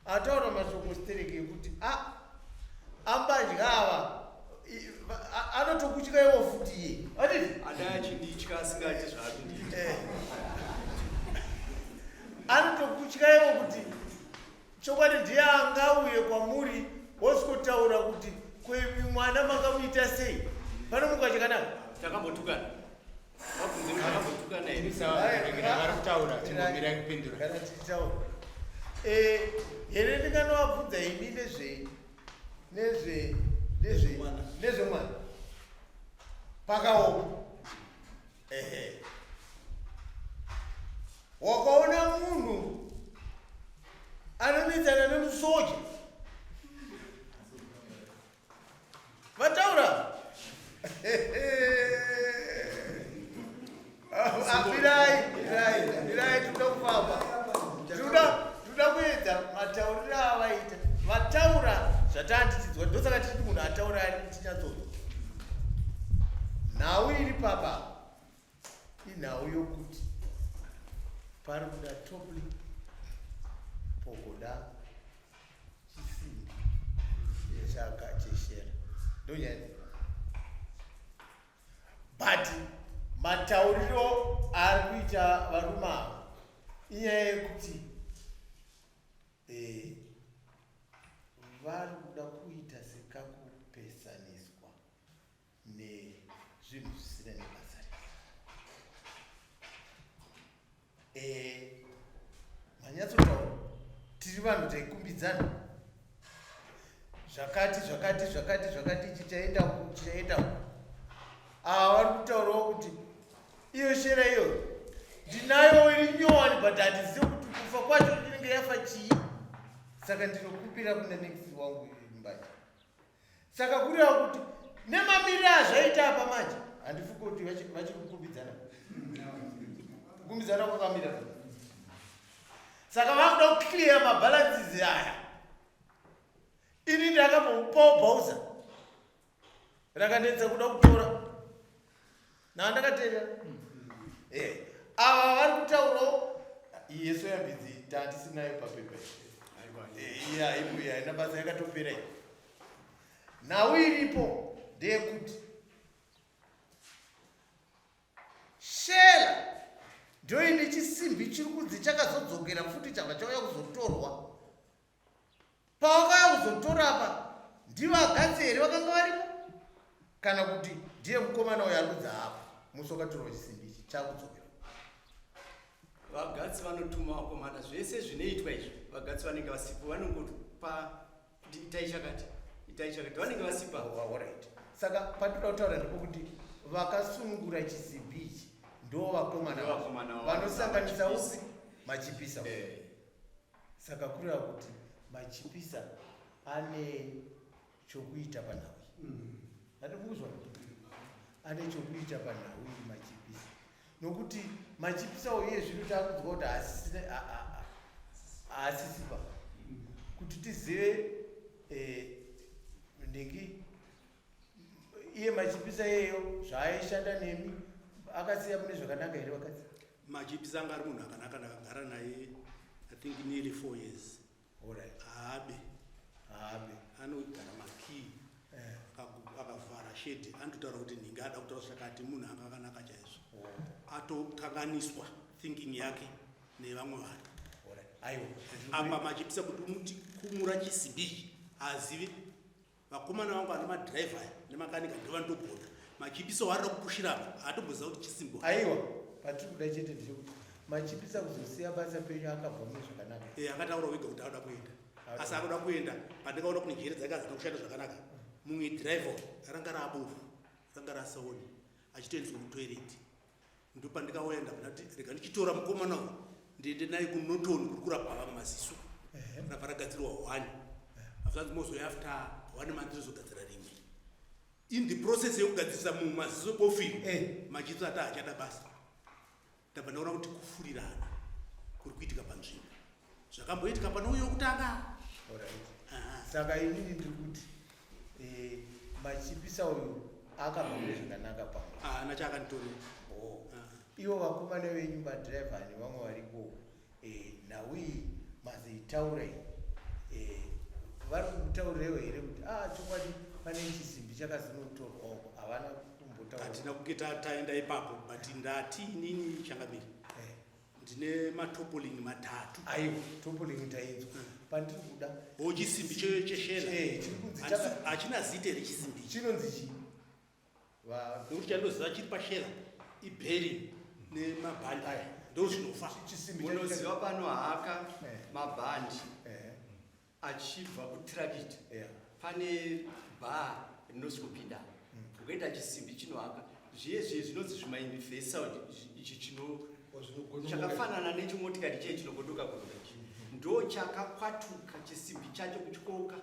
Ataura mashoko stereki ekuti a ambadya ava anotokutyaiwo futi iye, atiti? Adai achinditya, asingati zvaari kundiita. Anotokutyaiwo kuti chokwadi ndiye angauye kwamuri wosikotaura kuti kwemi mwana makamuita sei, panomuka chakanaka. Takambotukana? Vabvunze kuti takambotukana here. Vari kutaura, timbomirai kupindura. Kana tichitaura here, ndinganovabvunza ini nezve nezve nezve nezvemwana, pakaoma. Ehe, wakaona munhu anonetsana nemusoja, vataura. Nhau iri papa inhau yokuti pari kuda topli pogoda chisimbi chakacheshera ndonyaya but matauriro ari kuita varume ava inyaya yekuti eh, vari kuda kuita sekakupesaniswa nezvinhu zvisina nebasa rese. Eh, manyatsotaura tiri vanhu taikumbidzana zvakati zvakati zvakati zvakati ichi chaenda uku chaenda uku ava vari kutaurawo kuti iyo shera iyoyo ndinayo iri nyowani but handizivi kuti kufa kwacho inenge yafa chii saka ndinokumbira kuna next wangu mbanje saka kureva kuti nemamiriro azvaita apa manje handifungi kuti vachiri kukumbidzana kukumbidzana kwakamira saka vakuda kuclear mabalances aya ini ndakambomupawo bausa rakanetsa kuda kutora naa ndakateerera eh, ava vari kutaurawo iye soyambidzi tatisinayo papepa eh, iye haibuye haina basa yakatopera iyi nhau iripo ndeyekuti shela ndoine chisimbi chiri kunzi chakazodzokera futi chabva chauya kuzotorwa Pavakauya kuzotora apa ndivagadzi here vakanga varimo kana kuti ndiye mukomana uyo ari kudza apa musi wakatorwa chisimbi ichi chakudzokera. Vagadzi vanotuma vakomana zvese zvinoitwa izvi vagadzi vanenge vasipo vanongopa kuti itai chakati itai chakati vanenge vasipo Alright. Saka patinoda kutaura ndipo vakasunungura chisimbi ichi ndo vakomana vanosanganisa upi machipisa. Eh. Saka kureva kuti Machipisa ane chokuita panhau iyi. Mm. Andikuzwa ane chokuita panhau iyi Machipisa. Nokuti Machipisa uye zvino takunzwa kuti haasisipa. Kuti tizive eh, ndingi iye Machipisa iyeyo zvaaishanda nemi akasiya mune zvakanaka here vakadzi? Machipisa anga ari munhu akanaka ndakagara naye I think nearly four years. Alright. Haabe. Haabe. Anogara makey. Eh. Akavhara shedi anototaura kuti nhingi ada kutaura zvakati munhu anga akanaka chaizvo. Oh. Atokanganiswa thinking yake nevamwe vanhu. Alright. Aiwa. Apa machipisa kuti umuti kumura chisimbi ichi haazivi Vakomana vangu vane madriver aya nemakanika ndovanotogona. Machipisa waarida kupushira apa haatomboziva kuti chisimbi. Aiwa, patiri kuda chete ndechekuti machipisa kuzosiya basa penyu akabva mune zvakanaka. Eh, akataura wega kuti anoda kuenda. Asi akuda kuenda pandikaona kune njere dzake hadzina kushanda zvakanaka. Mumwe driver ranga raabofu, ranga rasaoni achitoendeswa kutoilet. Ndopandikauya ndabva ndati rega ndichitora mukomana uyu ndiende naye kuNorton kuri kurapwa vamwe maziso. Rabva ragadzirwa one. After mozouya after one month tozogadzira rimwe. In the process yekugadzirisa mumwe maziso bofu iri, Eh. machitso ati haachada basa. Ndabva ndaona kuti kufurirana kuri kuitika panzvimbo. Zvakamboitika pane uyo wekutanga. Alright. Saka inini ndiri kuti eh, machipisa uyu akabva mune zvakanaka pamwe. Haana chaakanditorera. Oh. Ivo vakomana venyu madriver nevamwe variko eh, nhau iyi mazoitaura iyi eh, vari kukutaurirewo here kuti ah, chokwadi pane chisimbi chakazonotorwa uko havana kumbotaura. Hatina kunge taenda ipapo but ndati inini changamire. Eh. Ndine matopoling matatu. Aiwa, topoling tainzwa. Pandiri kuda. O chisimbi cheshela. Eh, chiri kunzi chaka Hachina zita here chisimbi ichi? Chinonzi chii? Va Nekuti chandoziva chiri pashela ibheri nemabhandi aya ndozvinofa. Chisimbi chacho Munoziva pano haka Eh. mabhandi. Eh. Achibva kutirakita yeah. pane bar rinosvikopinda mm. ukaita chisimbi chinohaka zviye zviye zvinonzi zvimauniversal ichi chino chakafanana nechimotikari chiye chinogodoka godoka ichi ndo chakakwatuka chisimbi chacho kutyoka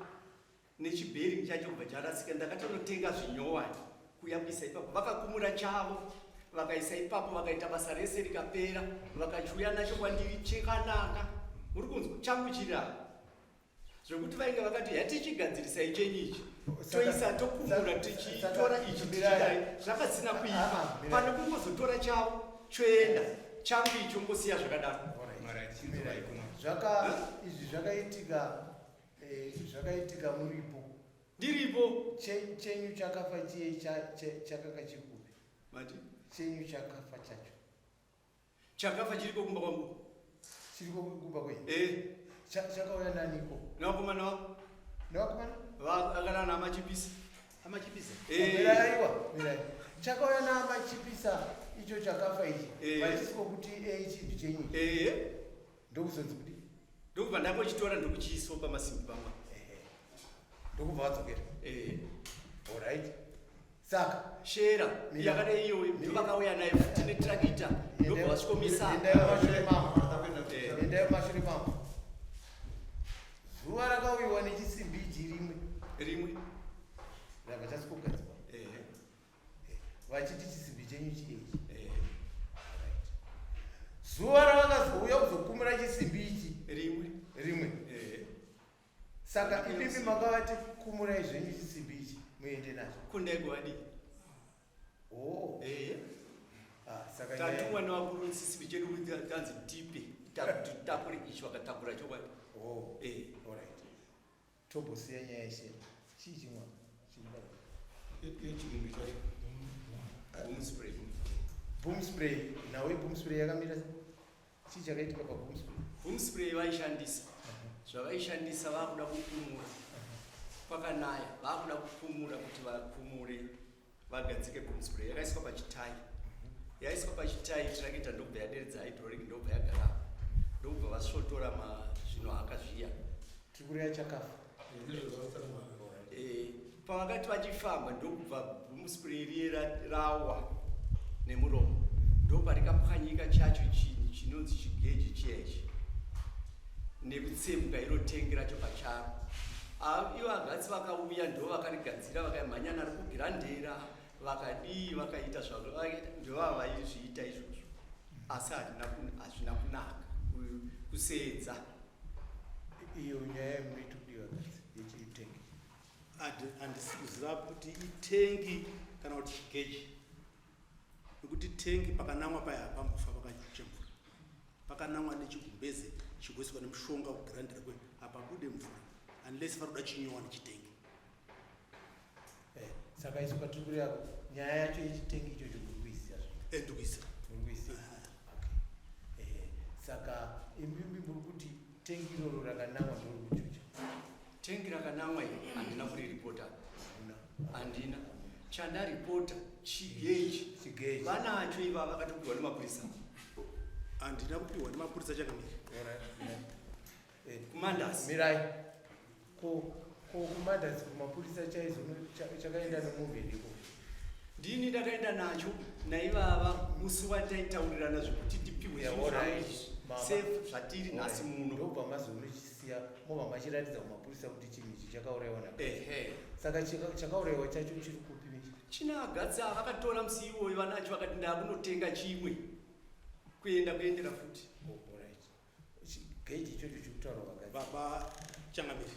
nechibhering chacho kubva charasika ndakatonotenga zvinyowani kuya kuisa ipapo vakakumura chavo vakaisa ipapo vakaita basa rese rikapera vakachiuya nacho kwandiri chekanaka muri kunzwa changu chiri apa. Zvekuti vainge vakati yatichigadzirisai chenyu ichi toisa tokumura tichitora ichi tichidai zvakasina kuipa pane kungozotora chavo choenda changu icho ngosiya zvakadaro. Zvaka izvi zvakaitika eh, zvakaitika muripo. Ndiripo. Chenyu chakafa chiye chakanga chiri kupi? Mati? Chenyu chakafa chacho. Chakafa chiriko kumba kwangu. Chiriko kumba kwenyu? Eh. Chakauya naniko? Nevakomana vavo. Nevakomana? Vakana namachipisa. Amachipisa? Eh. Mirai aiwa, mirai. Chakauya namachipisa icho chakafa ichi. Eh. Vachisiko kuti eh ichi ndichenyu. Eh. Ndokuzonzi kudii? Ndokubva ndangochitora ndokuchiiswa pamasimbi pamwe. Ehe. Ndokubva vadzokera. Eh. Alright. Saka shera yakadai iyoyo ndovakauya nayo futi netrakita ndobva vasvikomisa. Endai mumashure mangu. Endai mumashure mangu. Zuva rakauyiwa nechisimbi ichi rimwe. Rimwe. Ranga chasikogadzirwa. Vachiti chisimbi chenyu chiichi. Right. Zuva ravakazouya kuzokumura chisimbi ichi. Rimwe. Rimwe. Saka imimi makavati kumurai zvenyu chisimbi ichi muende nacho. Kundai kuvadii? Oh. Ah, saka tatumwa nevakuru chisimbi chedu kuti tanzi tipe titakure ichi vakatakura chokwadi. Oh. Alright. Tombosiya nyaya yeshe. Chii chimwa? Chiri pano. Yechirungu chacho. Boom spray. Boom spray. Nawe boom spray yakamira sei? Chii chakaitika pa boom spray? Boom spray vaishandisa. Zvavaishandisa vakuda kukumura. Kwakanaya vakuda kukumura kuti vakumure vagadzike boom spray yakaiswa pachitai. Yaiswa pachitai tirakita ndokubva yaderedza hydraulic ndokubva yagara. Ndokubva vasvotora zvinohaka zviya. Tiri kureva chakafa. Pavakati vachifamba ndokubva boom spray riye rawa nemuromo. Ndoparikapwanyika chacho chinonzi chigeji chiyechi. Nekutsemuka iro tengi racho pacharo. Ivo agatsi vakauya ndo vakarigadzira vakamhanya naro kugirandera vakadii vakaita zvavo ndovava vaizviita izvozvo. Asi hazvina kunaka kuseedza. Iyo nyaya yemunoita kudiwa gatsi yechitengi. Handisi kuziva kuti itengi kana kuti chigeji. Nekuti tengi pakanamwa paya hapambofa pakachucha mvura. Pakanamwa nechigumbeze chigoiswa nemushonga kugirandira kwe hapabude mvura unless vari kuda chinyowa nechitengi. Saka isu patiri kureva nyaya yacho yechitengi ichocho muri kuisiya zve? Ndiri kuisiya. Muri kuisiya. Okay. Saka imimi muri kuti tengi iroro rakanamwa ndori kuchucha? Tengi rakanamwa iri handina kuriripota. Handina. Chandaripota chigeji. Chigeji. Vanacho ivava vakatopiwa nemapurisa. Handina kupiwa nemapurisa chakamira. Kumandas. Mirai. Ko kumandas kumapurisa chaizo chakaenda nemunhu iriko? Ndini ndakaenda nacho naivava musi wataitaurirana zvekuti tipiwe zvinhu zvangu safe zvatiri nhasi muno. Ndobva mazonochisiya mobva machiratidza kumapurisa kuti chinhu ichi chakaurayiwa na. Saka chakaurayiwa chacho chiri kupi michi? China agatsa vakatora musi iwoyo vanacho vakati ndakunotenga chimwe kuenda kuendera futi. Oh, alright. Geji ichocho chiri kutaurwa vakadzi. Baba Changamire.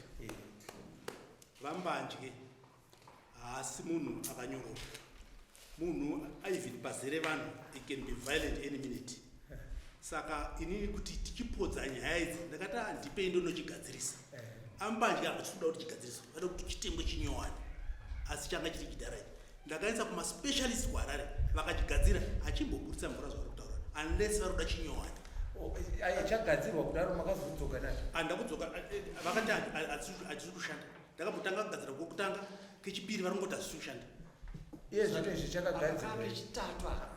Vambandye haasi munhu akanyorova. Munhu even pazere vanhu he can be violent any minute. Saka inini kuti tichipodza nyaya idzi ndakati handipei ndonochigadzirisa. Ambandye havasi kuda kuti chigadziriswe, vada kuti chitengwe chinyowani. Asi changa chiri chidhara ichi. Ndakaisa kuma specialist kuHarare vakachigadzira achimboburitsa mvura zvavari kutaura unless vari kuda chinyowani. Chagadzirwa kudaro makazodzoka nacho? Handina kudzoka, vakati hachisi kushanda. Ndakambotanga kugadzira kwekutanga, kechipiri vari kungoti hazvisi kushanda. Iye zvino izvi chakagadzirwa. Aka kechitatu aka.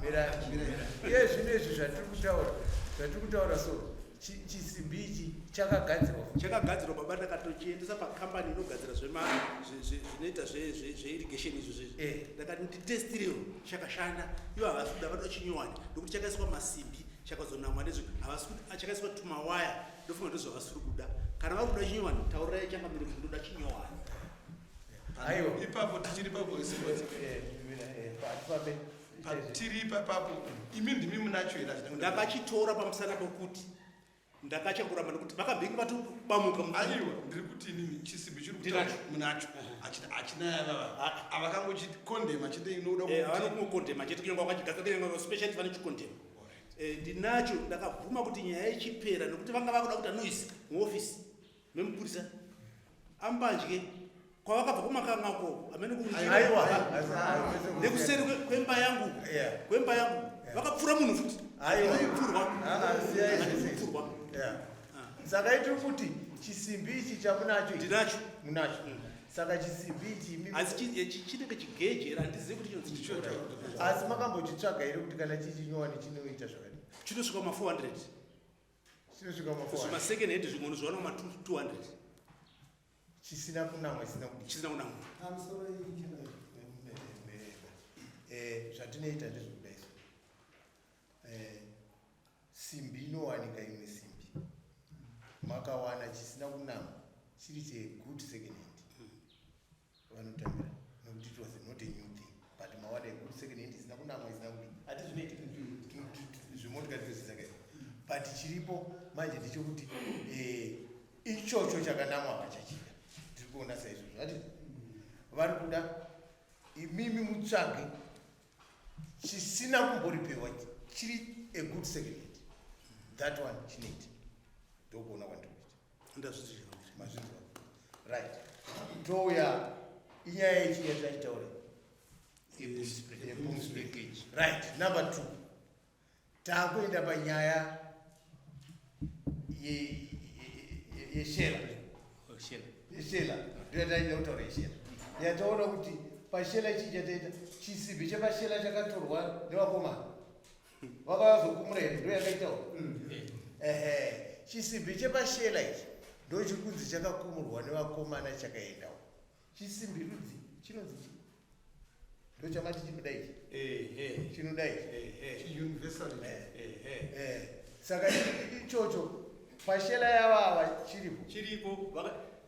Mirai, mirai. Iye zvino izvi zvatiri kutaura so, chisimbi ichi chakagadzirwa futi. Chakagadzirwa baba, ndakatochiendesa pakambani inogadzira zvinoita zveirrigation izvo zvezvi. Ndakati nditestirewo chakashanda. Ivo havasi kuda, vanoda chinyowani nekuti chakaiswa masimbi, chakazonamwa nezvi, havasi kuda, chakaiswa tumawaya, ndofunga ndozvavasiri kuda. Kana vari kuda chinyowani, taurirai changamire kuti ndoda chinyowani. Aiwa. Ipapo tichiri papo isikoti. Patipape. Patiri ipapo, imi ndimi munacho here? Ndakachitora pamusana pokuti Ndakatya kuramba nekuti vakambenge vatobamuka. Aiwa, ndiri kuti inini chisimbi chiri Ndinacho. kutaura munacho. Hachina yavava avakangochikondema chete inoda kuti Vanokungokondema chete, kunyange wakachigadzira, kunyange specialist vanochikondema. Ndinacho. Ndakabvuma kuti nyaya ichipera, nekuti vanga vakuda kuita noise muofisi memupurisa ambandye kwavakabva kumakamwako amene. Aiwa. Nekuseri kwemba yangu, kwemba yangu vakapfura munhu futi. Aiwa. Kupfurwa. Ah, ah, siyai zvese. Kupfurwa. Yeah. Saka itiri kuti chisimbi ichi chamunacho ichi, Ndinacho. Munacho. Saka chisimbi ichi Asi chinenge chigeji here, handizivi kuti chinonzi chii. Asi makambochitsvaga here kuti kana chichinyowani chinoita zvakadii? Chinosvika ma400. Chinosvika ma4? Zvimasecond hand zvimwe unozviwana ma200. Chisina kunamwa, chisina kudii? Chisina kunamwa. Pamusoro ichana. Zvatinoita ndezvekudai so. Simbi inowanika, imwe simbi makawana chisina kunamwa chiri chegood second hand, vanotambira, nekuti it was not a new thing, but mawana egood second hand isina kunamwa, isina kudii, hati zvinoitika zvimotikari tozvisaka. But chiripo manje ndechekuti ichocho chakanamwa hachachida. Tiri kuona saizvozvo, hatiti vari kuda imimi mutsvage chisina kumboripewa, chiri a good second hand. That one chinoita, ndokuona kwandiri kuita. Ndazvizviona. Mazvinzwa? Right, touya inyaya yechi yatachitaura? Yeboomsprit. Right, number two, taakuenda panyaya yeshela. Yeshela ndoyataida kutaura, yeshela yataona kuti pashela chii chataita, chisimbi chepashela chakatorwa nevakomana vakavazokumura here? Ndo yakaitawo. Ehe, chisimbi chepashela ichi ndo chiri kunzi chakakumurwa nevakomana, chakaendawo. Chisimbi rudzi chinonzi chii? Ndo chamati chinoda ichi? Ehe. Chinoda ichi? Ehe. Chiuniversal. Ehe. Saka ichocho pashela yavava chiripo? Chiripo.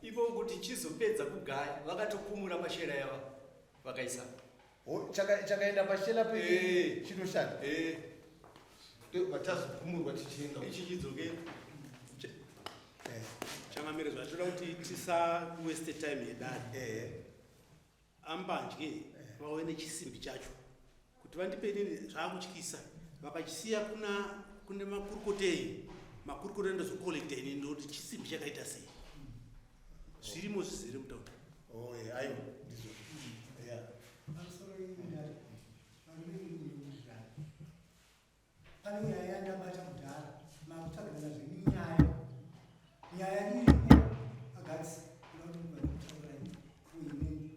Ivo kuti chizopedza kugaya, vakatokumura pashera yava vakaisa. Chakaenda pashela pe chinoshanda? Eh. Vatazokumurwa tichienda. Ichi chidzokera. Changamire, zvatoda kuti tisa waste time yedare. Ambandye vauye nechisimbi chacho kuti vandipe inini, zvaakutyisa. Vakachisiya kuna kune makurukota enyu, makurukota ndozokolekta inini, ndoti chisimbi chakaita sei, zvirimo zvizere mutaura. Oh, aiwa, ndizvo, yeah. Pamusoro idare, varume, inowirirana pane nyaya yandabata kudhara, makutsvagana zvenyu nyaya. Nyaya iripo agatsi kuda kuti vanotaurai kuimini.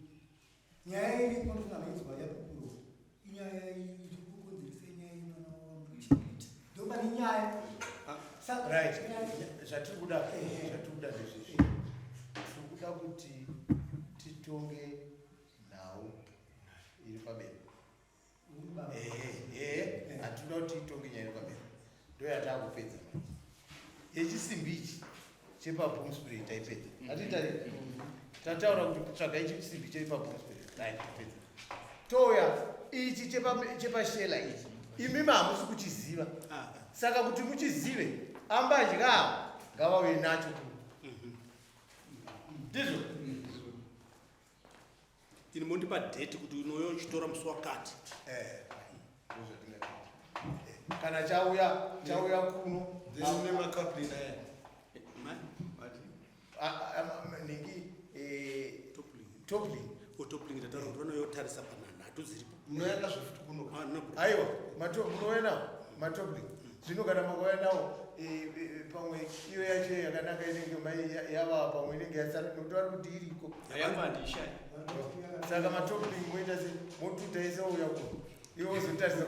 Nyaya iripo ndofunga maizwa yapupurwa, inyaya iri kukonzeresa nyaya yemwana wamuchengeta, ndo pane nyaya. Right, zvatiri kuda ndezvezvi. Tiri kuda kuti titonge nhau iri pabero. Ehe, hatinoda kuti titonge nyaya iri pabero, ndo yataakupedza manje. Yechisimbi ichi chepaboomsprit taipedza, hatitari tataura kuti tsvagai chisimbi chepaboomsprit. Right, tapedza. Touya ichi chepashela ichi, imimi hamusi kuchiziva. Saka kuti muchizive, ambadya ngavauye nacho kuno, ndizvo? Ini mondipa date kuti unoyo uchitora musi wakati. Ndozvatingatoita. Kana chauya, chauya kuno. Then nemacoupling aya. Ningi, toppling. Toppling tataura kuti vanoyotarisa panhanhatu dziripo. Munoenda zvefuti kuno. Ah, no. Aiwa, munouya nawo matoppling. Zvino kana makauya nawo, pamwe iyo yacho yakanaka inenge mai yava, pamwe inenge yasara, nekuti vari kuti iriko. Yangu handishai. Saka matoppling moita se motuta ese ouya kuno, iwe wozotarisa.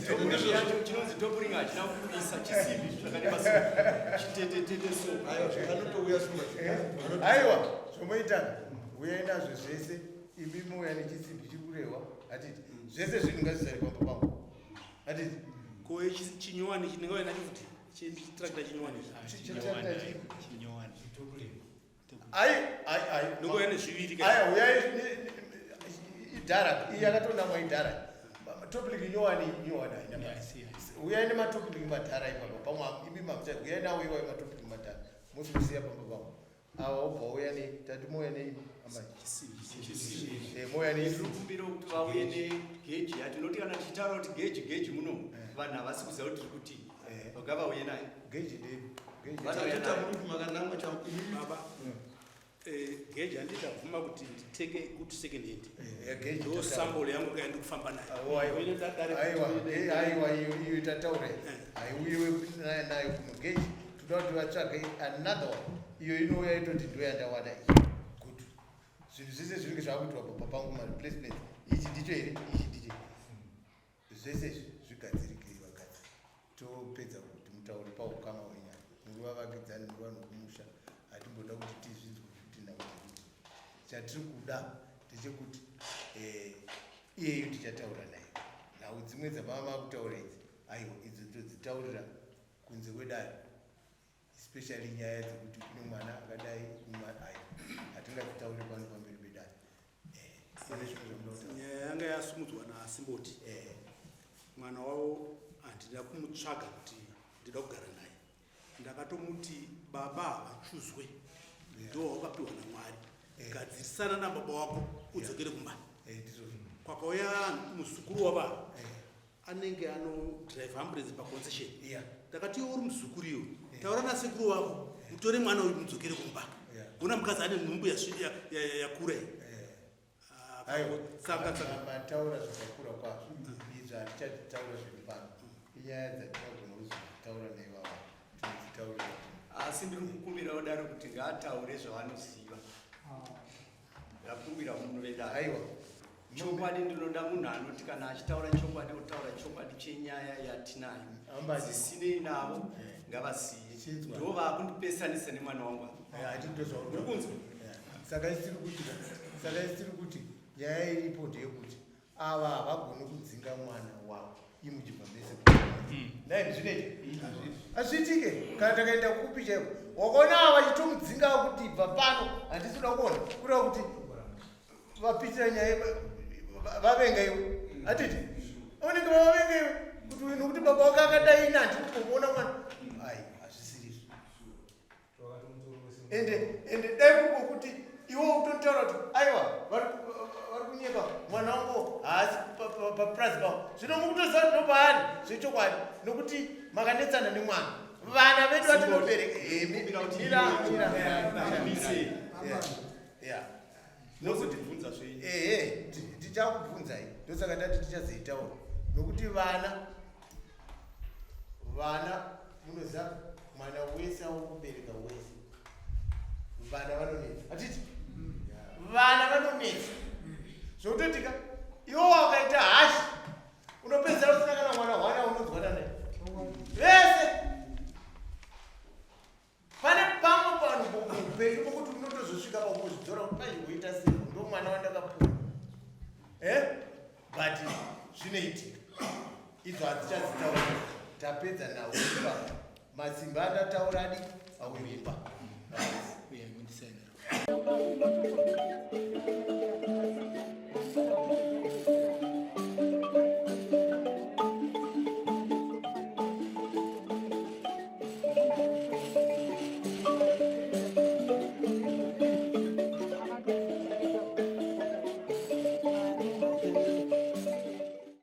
Toppling yacho chinonzi toppling hachina kubisa chisimbi chakareba so, chitetetete so. Aiwa, anotouya suma. Aiwa, zvomoita, uyai nazvo zvese. Imi mouya nechisimbi chikurehwa, hatiti zvese zvinhu ngazvizare pamba pangu, hatiti? Ko chinyowani chinenge nacho futi, chitrakta chinyowani? Chinyowani. Ai, ai, ai. Nongouya nezviviri. Aya, uyai idhara iyi yakatonamwa, idhara. Topic nyowani, nyowani haina basa. Uyai nematopic madhara ipapa pamwe imi mamucha uyai nawo iwayo matopic madhara musi kusiya pamba pamwe ava wobva uya nei tati mouya nei amai. Mouya nei. Tinokumbira kuti vauye negeji yatinoti kana tichitaura kuti geji geji muno vanhu havasi kuziva kuti tiri kuti ngavauye nayo. Geji ndei geji. Vanouya Tatoita nayo. muri makanangwa cha Baba, geji handiti abvuma kuti nditenge good second hand. Geji Ndo tataura. sambole yangu kaenda kufamba nayo. Awo, aiwa. Ine dadare Aiwa, kuti aiwa, iyo tataura iyi. Haiuyiwe nayo kuno geji toda kuti vatsvage another one iyo inouya itoti ndo yandawana iyi. Good. Zvinhu zvese zvinenge zvakuitwa papa pangu mareplacement ichi ndicho here, ichi ndicho zvese izvi zvigadzirike vagadziri topedza kuti mutaure paukama hwenyaya muri vavakidzani muri vanhu vokumusha hatimboda kuti tizvinzwe kuti nhau dzekuti chatiri kuda ndechekuti iyeyu tichataura naye nhau dzimwe dzamava makutaura idzi aiwa idzo todzitaurira kunze kwedare especially nyaya dzekuti kune mwana akadai aiwa hatingadzitauri pano pamberi pedare. Kune zvimwe zvamunoda kutaura? Nyaya yanga yasumudzwa naSimboti. Mwana wavo handina kumutsvaga kuti ndida kugara naye. Ndakatomuti baba havachuzwe ndo wakapiwa naMwari. Gadzirisana nababa wako udzokere kumba. Ndizvozvo. Kwakauya muzukuru wababa anenge anodrive ambulance paconcession. Ndakati iwe uri muzukuru iwe taura nasekuru wako mutore mwana uyu mudzokere kumba. Una mukadzi ane nhumbu yakura iyi. Aiwa. Saka saka Mataura zvakakura kwazvo izvo hatichataura zviri pano inyaya dzatinogona kuzotaura neivava tinodzitaurira. Asi ndiri kukumbirawo dare kuti ngaataure zvavanoziva. Ndakumbira munhu vedare. Aiwa. Chokwadi ndinoda munhu anoti kana achitaura chokwadi otaura chokwadi chenyaya yatinayo. Ambaji. Zisinei navo ngavasiye. Chinzwa. Ndo vakundipesanisa nemwana wangu. Hatindozvauri. Uri kunzwa? Saka isiri kuti saka isiri kuti nyaya iripo ndeyekuti ava havagoni kudzinga mwana wavo imuchibva mese. Nai zvinoita hazviitike kana takaenda kupi chaiko wakaona ava vachitomudzinga kuti ibva pano handisi kuda kuona kureva kuti vapitira nyaya vavenga iwe hatiti unenge vavavenga iwe kuti uyu nokuti baba wake akadai ini handiri kumbomuona mwana ai hazvisirizvo ende dai kungokuti iwe utotaura kuti aiwa vari kunyepa mwana wangu haasi papurazi pavo zvino mukutoziva kuti ndopaari zvechokwadi nokuti makanetsana nemwana vana vedu vatinobereka. Mira, mira, mira. Nozotibvunza zvenyu. Ehe, tichakubvunzai ndosaka tati tichazoitaura nokuti vana munoziva mwana wese auri kubereka wese vana vanonetsa hatiti vana vanonetsa zvokutotika iwo wakaita hashi unopedzisira usina kana mwana hwana unonzwana naye vese pane pamwe panhu muupenyu pokuti unotozosvika pakuzvidzora kuti paizvoita sei ndo mwana wandakapuwa but zvinoitika idzo hadzichadzitaura tapedza nawo ipapo masimba andataura adi aurimba.